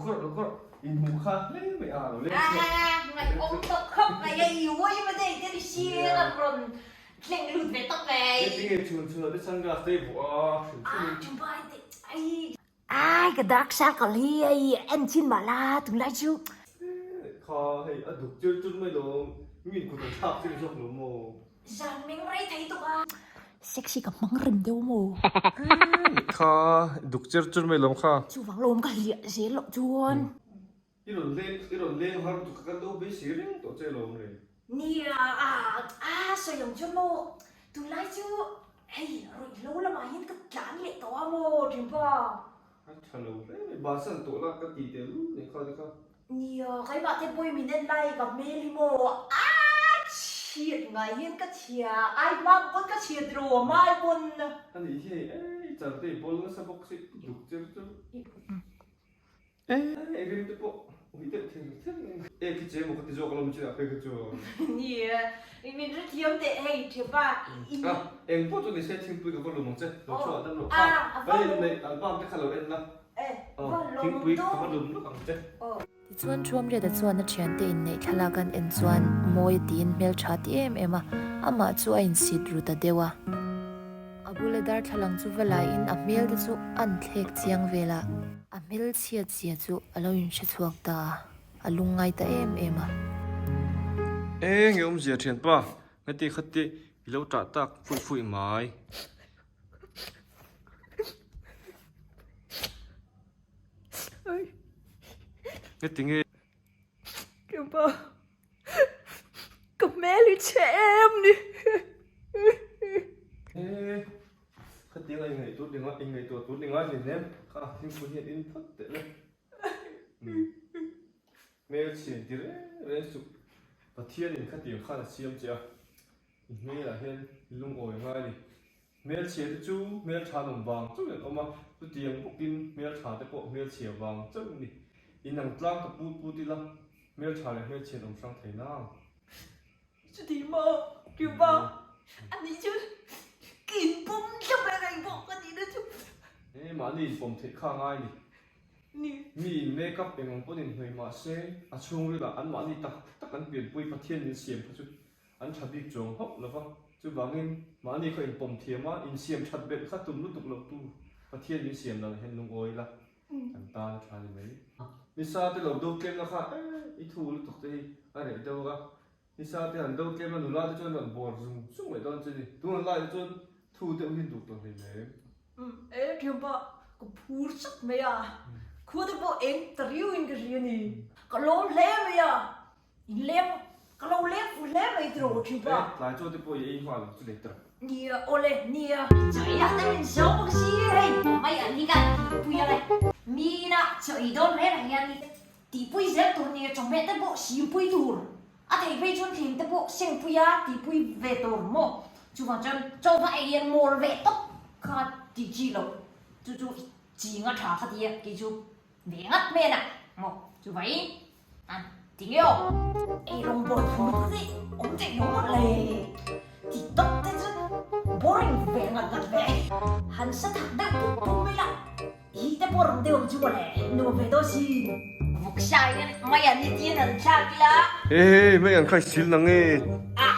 kawr lo kawr inhmuh kha hle mai a lo leng chhuak. Ngaihawm tawh khawp mai a i uai ma dei te ni hriat an rawn tleng lut ve tawp mai. Engtinge chhun chhun ah te sunglass te i vuah a hrim hrim in. Ṭhianpa te ai. Ai ka dark circle hi hei en chin mah la tunlai chu. Kha hei a duk chur chur mai lo mi in kut an thlak chur zawk lo maw. Zan meng rei thei tuk a. Sexy ka hmang rem deuh maw. Kha duk chur chur mai lo kha. Chuvang lawm ka hliah zel loh chuan. I rawn leng i rawn leng har tuk ka kan lo beisei reng tawh che lawm le. Nia a a sawi ang chu maw tunlai chu hei ruihhlo lamah hian ka tlan leh tawh a maw Ṭhianpa. A ṭha lo hle mai bansan tawh la ka ti tel nih kha te kha. Nia keimah te pawhin min en lai ka hmel hi maw a chhiat ngai hian ka chhia ai hma pawn ka chhiat ro a hmai pawn. A nih hi hei ei char te i bawl nasa bawk si duk cher chu. E rim te pawh ui deuh thei lo thei mai. E khi che maw ka ti zawk alawm chin ah phei kha chu. Ni e, min ri thiam teh hei thiapa i. A eng pawh chu ni se thingpui ka va lum ang che, lo chhuah dam loh kha. Ka en neih album te kha lo en la. Thingpui ka va lum lawk ang che. Tichuan Thuamriata chuan a thiante inneih thlalak an en chuan mawi a tiin hmeltha ti em em a, amah chu a insit ru ta deuh a. A bula darthlalang chu va laiin a hmel te chu an thlek chiang vel a. A hmelchhiat zia chu a lo inhre chhuak ta a, a lungngai ta em em a. Eng nge awmzia thianpa, ngati khati i lo tah tak fuih fuih mai. Ngati nge. Thianpa. Ka hmel hi chhe em ni. He khatiang a ingaihtuah ding a ingaihtuah tur ding a hlim em kha thingpui hian in phawt teh le. Hmel chhian ti reng reng suh Pathianin khatiang khan a siam che a i hmelah hian i lungawi ngai a ni. Hmelchhia te chu hmeltha an awm vang chauhin an awm a, chutiang bawkin hmeltha te pawh hmelchhia vang chauh a ni. Inang tlang ka put put ila, hmeltha leh hmelchhia an awm hrang thei nang. Chuti maw, Cuba, a nih chu ka inpawm thlap reng reng pawh ka nih na chu. E, mahni inpawm theih kha a ngai ni. Ni. Mi in make up eng ang pawn inhnawih mah se, a chhungrilah anmahni tak tak an pianpui Pathian min siam kha chu An tha bik chuang hauh lo va, chuvangin mahni kha inpawm thiam a, insiam that belh kha tum lutuk loh tu Pathian min siam dan hian lungawi la, kan tan a tha ni mai. Nisa te lo do tlemna kha eh i thu lutuk te hi a reh deuh a, nisa te han do tlemna nula te chuan rawn bawr zung zung mai dawn che ni, tunah lai te chuan thu deuh hi an duh tawh hlei mai. E thianpa, ka phur chak mai a, khua te pawh eng ta riau in ka hria ni, ka lawm hle mai a. In leng, ka lo leng fu hle mai tiraw thin pa. E, tlai chaw te pawh i ei nghal ang chu lei ta. Nia, awle, nia. Chaw ei ah te min zo bawk si hei. Mai an ni kan tihpui ang e. Mi inah chaw ei dawn reng ang hian tihpui zel tur nia chawhmeh te pawh simpui tur. A thei phei chuan thing te pawh sengpui a tihpui ve tur maw. Chuvang chuan chaw va ei hian mawl ve tawp kha tih chi loh. Chu chu ching a tha kha tia kei chu ve ngat hmel a maw. Chuvangin A ti nge aw. Ei rawngbawl phur te awm theih lo mawlh le. Ti tawp te chu boring ve ngat ngat ve. Han sa thak deuh pup pup mai la. Hi te pawh rawn deuh ang chu mawle. Nuam ve dawn si. Vuk sai hian mai an ni tiin an thlak ila. He he mai an khai sil nang e. A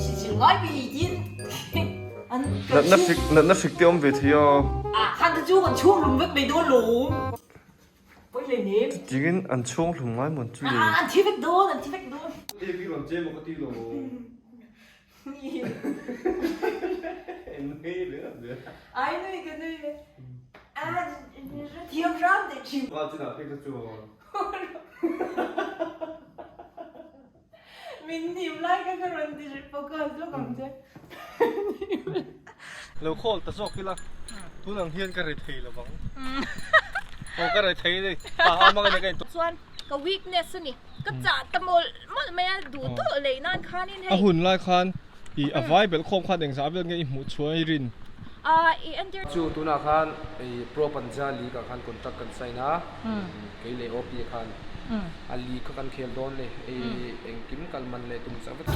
sil sil ngai mi tiin an Natna hrik natna hrik te awm ve thei a. A khan te chu kan chhung lum vek mai dawn lawm. Chutiangin an chhung hlum ngai mawn chu le. An thi vek dawn, an thi vek dawn. E bik rawn che maw ka ti lo. Nui ringawt zel. Ai nui ka nui. A thiam hram teh thin. Pa chinah phei kha chuan. Min hnim lai kha ka rawn ti focus lawk ang che. Lo call ta zawk ila tun ang hian ka ri thei lo vang. Aw ka ri thei a ni. Pa a mang a ni ka in. Chuan ka weakness a ni. Ka chah ta mawlh mawlh mai a duh duh lei nan khanin hei. A hun lai khan i a vai belh khawm khan engzah vel nge i hmuh chhuah i rin? A i entir. Chu tunah khan Pro Panja League ah khan contract kan sign a, kei leh OP khan a league kha kan khel dawn ni, engkim kal man leh tum chak vek.